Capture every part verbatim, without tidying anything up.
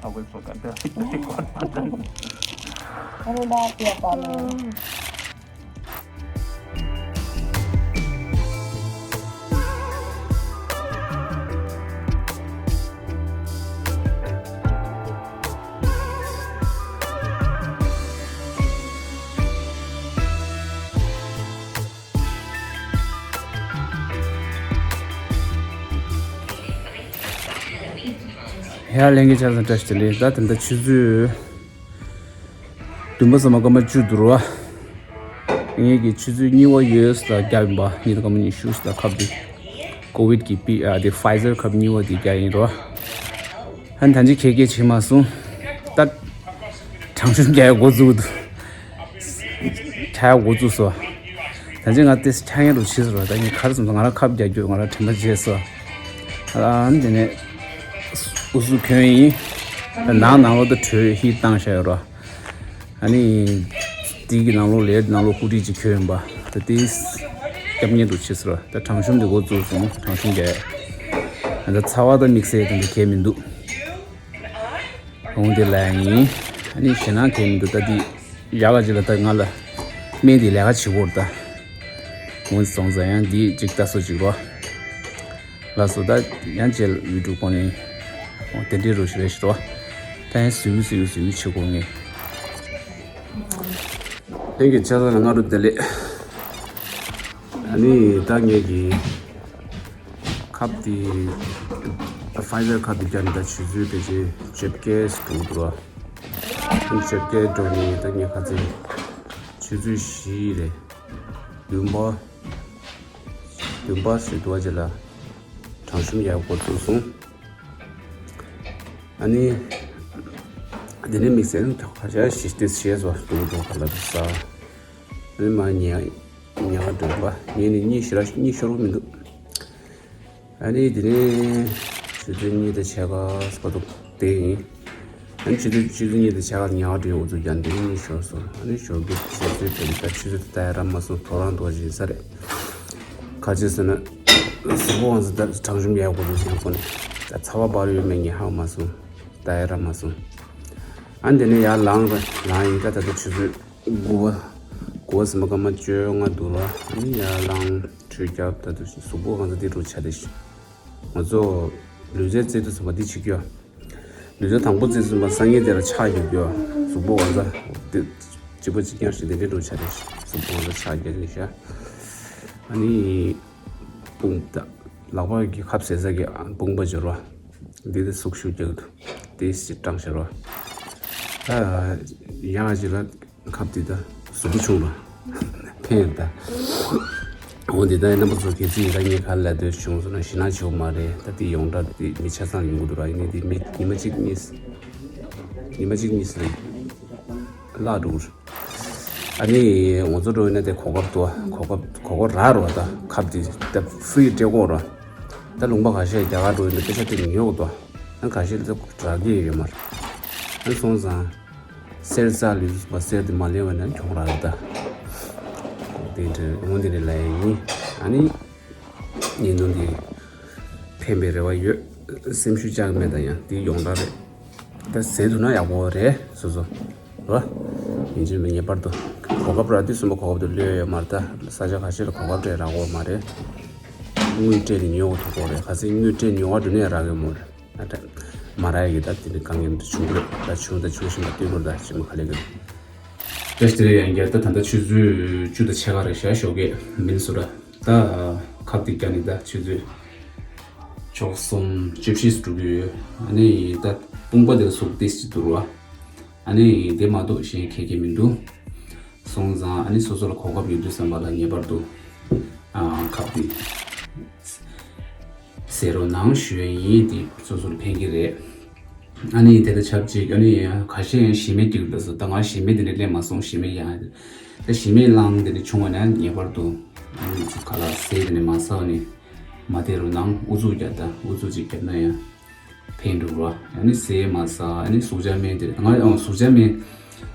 Aku suka dah. Aku dah tiap malam. ཡ་ལྷན་རྒྱས་ཆ་ཚང་བཀྲ་ཤིས་བདེ་ལེགས། ད་ད་ལྟ་ཆུ་ཚོད་བདུན་པ་ཙམ་མ་སྐར་མ་བཅུ་འདུག་ར། ངེད་ཀྱི་ཆུ་ཚོད་གཉིས་པ་ཡོལ་ལ་བརྒྱབ་ཡིན་པ། ཉིན་སྐར་མ་ཉི་ཤུ་ལ་ཁབ་འདི་ཀོ་བིད་ཀྱི་པི་ཨ་དེ་ཕའི་ཛར་ཁབ་གཉིས་པ་འདི་བརྒྱབ་ཡིན་ར། ཨ་ནི་ད་ཅི་ཁེ་ཁེ་བྱེད་མ་སོང་། ད་གྲང་ཤུམ་རྒྱག་ཡ་འགོ་བཙུགས་འདུག་ཆག་ཡ་འགོ་བཙུགས་སོང་། ད་ཅི་ང་དེ་ཆག་ཡ་རུ་ཕྱིན་སོང་ར། ད་ངས་ག་རེ་ཟེར་ན་ང་རང་ཁབ་རྒྱག་རྒྱུ་ང་རང་དྲན་པ་བརྗེད་སོང་། ཨ་ནི་དེ་ནས་ཨུ་ཚུགས་གྱོན་ཡིན། ད་ནང་ནང་ལོགས་ད་དྲོད་ཧིཊ་བཏང་བཞག་ཡོད་ར། ཨ་ནི་དེའི་གི་ནང་ལོགས་ལེར་ནང་ལོགས་ཧུ་ཌི་ཅིག་གྱོན་ཡིན་པ། ད་དེ་སྐྱབས་གཉེར་དུ་ཕྱིན་སོང་ར། ད་གྲང་ཤུམ་དེ་འགོ་བཙུགས་སོང་། གྲང་ཤུམ་རྒྱག་ཡ། ད་ཚ་བ་དང་དམིགས་བསལ་དེ་འདྲ་གས་མི་འདུག་འོང་དེ་ལ་ཡིན། ཨ་ནི་ཞེད་སྣང་གས་མི་འདུག་ད་འདི་ཡག་ག་ཅིག་ལ་ད་ང་ལ་སྨན་འདི་ལས་ཀ་བྱེད་དགོས་རེད་ད། འོང་སོང་ཙང་ཡང་འདི་ཅིག་ལྟ་སོ་ཅིག་རོ། ལགས་སོ། ད་ཡང་བཅས་ལ་ཡུ་ཊུབ་ཁོང་ནས་འོང་དེ་འདྲའི་རོ་ཞིག་རེད་ཤི་རོ། ད་ཡང་སུ་ཡུ་སུ་ཡུ་སུ་ཡུ་བྱེད་དགོས་ངེས། ལྷན་རྒྱས་ཆ་ཚང་ལ་སྔ་དྲོ་བདེ་ལེགས། ཨ་ནི་ད་ངེད་ཀྱི་ཁབ་དེ་ཕའི་ཛར་ཁབ་དེ་བརྒྱབ་ནས་ད་ཆུ་ཚོད་ཕལ་ཆེར་བཅོ་བརྒྱད་འགྲོ་འདུག་ར། བཅོ་བརྒྱད་འགྲོ་ནས་ད་ངས་ཁ་ཚིག་ཆུ་ཚོད་བཞི་རེད། བདུན་པ། བདུན་པ་ཞིག་འདུག་བ་ཅེ་ལ་གྲང་ཤུམ་ཡག་པོ་བཙུགས་སོང་། ཨ་ནི། དེ་ནས་དམིགས་བསལ་ཁ་ཤས་ཤིག་དེ་ཤེས་སོ་འདུག་འདུག་ག་ལ་འདུག་ས། ཨ་ནི་མ་ཉལ་ཉལ་ག་འགྲོ་བ་ཉལ་ནས་གཉིད་ཤི་ར་གཉིད་ཤོར་བ་མི་འདུག་ཨ་ནི་དེ་ནས་ཆུ་ཚོད་གཉིས་དང་ཕྱེད་ཀ་སྐབས་དུ་དེ་ཡིན། ཨ་ནི་ཆུ་ཚོད་ཆུ་ཚོད་གཉིས་དང་ཕྱེད་ཀ་ཉལ་བ་འགྲོ་ཡོང་ཚུལ་ཀྱང་དེ་ནས་གཉིད་ཤོར་སོང་། ཨ་ནི་ཞོགས་ཀྱི་ཆུ་ཚོད་དེ་ད་ཆུ་ཚོད་ད་ཡ་ར་མ་སོང་། ཐོ་རངས་འདུག་བཞིན་ས་རེད། ག་ཅི་ཟེར་ན། གཟུགས་པོ་ཧང་སང་ད་གྲང་ཤུམ་ཡག་པོ་འདུག་ཟེར་ཁོ་ནས། ད་ཚ་བ་འབར་ཡོད་མེད་ངས་ཧ་གོ་མ་སོང་། ད་ཡ་ར་མ་སོང་། ཨ་ནི་དེ་ནས་ཡར་ལངས་ར་ལངས་ཡིན། ད་ད་ལྟ་ཆུ་ཚོད་དགུ་པ། དགུ་པ་ཟིན་པ་སྐར་མ་བཅོ་ལྔ་འདུག་ར། ཨ་ནི་ཡར་ལངས་དྲོད་རྒྱབ། ད་དུ་གཟུགས་པོ་ཧང་སང་འདི་འདྲ་ཆགས་བསྡད་ཤག་ང་ཚོ་ལུས་རྩལ་རྩེད་དུས་ཙམ་པ་འདི་བྱེད་རྒྱུ། ལུས་རྩལ་དང་པོ་རྩེད་དུས་ཙམ་པ་སང་ཉིན་དེ་ལ་ཕྱག་རྒྱུག་རྒྱུ། གཟུགས་པོ་ཧང་སང་འདི་གཅིག་པ་གཅིག་རྐྱང་ཞིག་འདི་འདྲ་འདྲ་ཆགས་བསྡད་ཤག་གཟུགས་པོ་ཧང་སང་ཕྱག་རྒྱག་གི་ཤག་ཨ་ནི། དཔུང་ད། ལག་པ་གི་ཁབ་ཟས་ས་གི་དཔུང་པ་འབྱོར་བ། འདི་དེ་ཟུག་ཤུགས་རྒྱག་གི་འདུག་དེ་སྤྲང་ཤར་བ། ཨ། ཡང་ཞིག་ལ་ཁབ་དེ་ད་གཟུགས་པོ་ཆུང་ར། ཕན་ཡོད་ད། འོ་དེ་ད་རྣམ་པ་ཚོ་གལ་སྲིད་ད་ངས་ག་ལ་སྡོད་བྱུང་སོང་ན་ཞེད་སྣང་བྱེད་དགོས་མ་རེད། ད་དེ་ཡོངས་གྲགས་དེ་མི་ཆ་ཚང་ཡོང་གི་འདུག་ར། ཡིན་ནའི་དེ་མི་ཉི་མ་གཅིག་གཉིས། ཉི་མ་གཅིག་གཉིས་ལ་བརླག་འགྲོ་གི་རེད། ཨ་ནི་ང་ཚོ་འགྲོ་ཡིན་ན་དེ་གོ་སྐབས་འདུག་གོ་སྐབས་གོ་སྐབས་རག་རོགས་ད་ཁབ་དེ་ད་ཧྥི་རི་སྤྲད་དགོས་རོགས། ད་ལུང་པ་ཁ་ཤས་རྒྱ་གར་འགྲོ་ཡིན་ན་པེ་ཤ་སྤྲད་ནས་ཉོ་དགོས་འདུག་ཨ་ཁ་ཤས་ལ་རག་གི་ཡོད་མ་རེད། ཨ་སོང་ཙང་གསེར་རྩ་ལུས་པ་གསེར་དེ་མ་ལེན་པ་ན་གྱོང་རག་རེད་ད། དེ་འདྲ་འོང་དེ་འདྲ་ལ་ཡིན། ཨ་ནི་ཉིན་ཐོ་འདི་ཕན་པའི་རེ་བ་ཡོད། སེམས་ཤུགས་བཅག་མེད་ད། ཡང་འདི་ཡོངས་གྲགས་རེད། ད་ཟས་ཐུབ་ན་ཡག་པོ་རེད་སོ་སོ། རོ། ཡིན་གཅིག་མིན་ངེས་པར་དུ་གོ་སྐབས་རག་དུས་གསུམ་པ་གོ་སྐབས་དུ་ལོས་ཡོད་མ་རེད་ད། ས་ཆ་ཁ་ཤས་ལ་གོ་སྐབས་སྤྲད་རག་གོ་མ་རེད། དངུལ་སྤྲད་ནས་ཉོ་གོ་ཐུབ་གོ་རེད། ག་ཚད་དངུལ་སྤྲད་ཉོ་བ་འགྲོ་ནས་རག་གི་མོ་རེད། ཨ་ད། མ་རག་ཡ་གི་ད་དེ་འདྲ་དཀའ་ངལ་འདི་བྱུང་གི་རེད། ད་བྱུང་ད་བྱུང་བཞིན་པ་སྟོན་དགོས་རེད། ད་ཅི་མ་ག་ལེ་གི་རེད། བཀྲ་ཤིས་བདེ་ལེགས། ཡང་བསྐྱར་ད་ད་ལྟ་ཆུ་ཚོད་བཅུ་དང་ཕྱེད་ཀ་རེད་ཤག་ཞོགས་ཀས་མིན་སུ་ར། ད་ཁབ་འདི་བརྒྱབ་ནས་ད་ཆུ་ཚོད་བཅུ་གསུམ་བཅུ་བཞི་སུ་འགྲོ་གི་ཡོད། ཨ་ནི་ད་དཔུང་པ་དེ་ལ་ཟུག་ཏིས་ཅིག་འདུག་ར། ཨ་ནི་དེ་མ་གཏོགས་གཞན་གང་ཡང་མི་འདུག་སོང་ཙང་ཨ་ནི་སོ་སོ་ལ་གོ་སྐབས་ཡོད་དུས་ཙམ་པ་ལ་ངེས་པར་དུ་ཨ་ཁབ་འདི་ཟས་རོགས་གནང་ཞུ་ཡ་ཡིན། འདི་སོ་སོ་ལ་ཕན་གྱི་རེད། ཨ་ནི་དེ་དང་ཆབས་ཅིག་ཨ་ནི་ཁ་ཤས་ཡང་ཞི་མི་སྐྱེ་གི་འདུག་ཟེར། ད་ང་ཞི་མི་དེ་ནས་སླེབས་མ་སོང་། ཞི་མི་ཡང་ད་ཞི་མི་བླངས་དེ་ནས་བྱུང་བ་ན་ངེས་པར་དུ་ཨ་ནི་ཁ་ལག་ཟས་དེ་ནས་མ་ཟ་བ་ནི་མ་བསྡད་རོགས་གནང་། ཨུ་ཚུགས་རྒྱབ་ད། ཨུ་ཚུགས་ཅིག་རྒྱབ་ན་ཡང་ཕན་འགྲོ་ར། ཨ་ནི་ཟས་མ་ཟ། ཨ་ནི་ཟུག་བཅག་སྨན་དེ་ང་ཡང་ཟུག་བཅག་སྨན་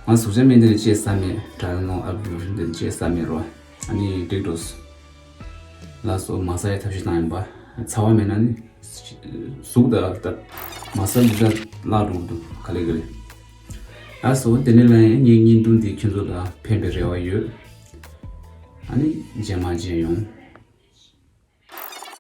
ང་ཟུག་བཅག་སྨན་དེ་ནས་ཅི་ཟ་མེད། དྲ་ནོ་ཨ་བུ་དེ་ནས་ཅི་ཟ་མེད་ར། ཨ་ནི་འགྲིག་འགྲོ། ལགས་སོ། མ་ཟ་ཡ་ཐབས་ཤེས་བཏང་ཡིན་པ། ཚ་བ་མེད་ན་ནི། གཟུགས་ད་ད་ མ་ས་འདི་ལྟར་བརླག་འགྲོ་གི་འདུག་ག་ལེ་ག་ལེ། ཨ་སོ་དེ་ནས་ལ་ཡང་ངའི་བརྙན་ཐུང་འདི་ཁྱེད་ཚོ་ལ་ཕན་པའི་རེ་བ་ཡོད། ཨ་ནི་རྗེས་མ་མཇལ་ཡོང་།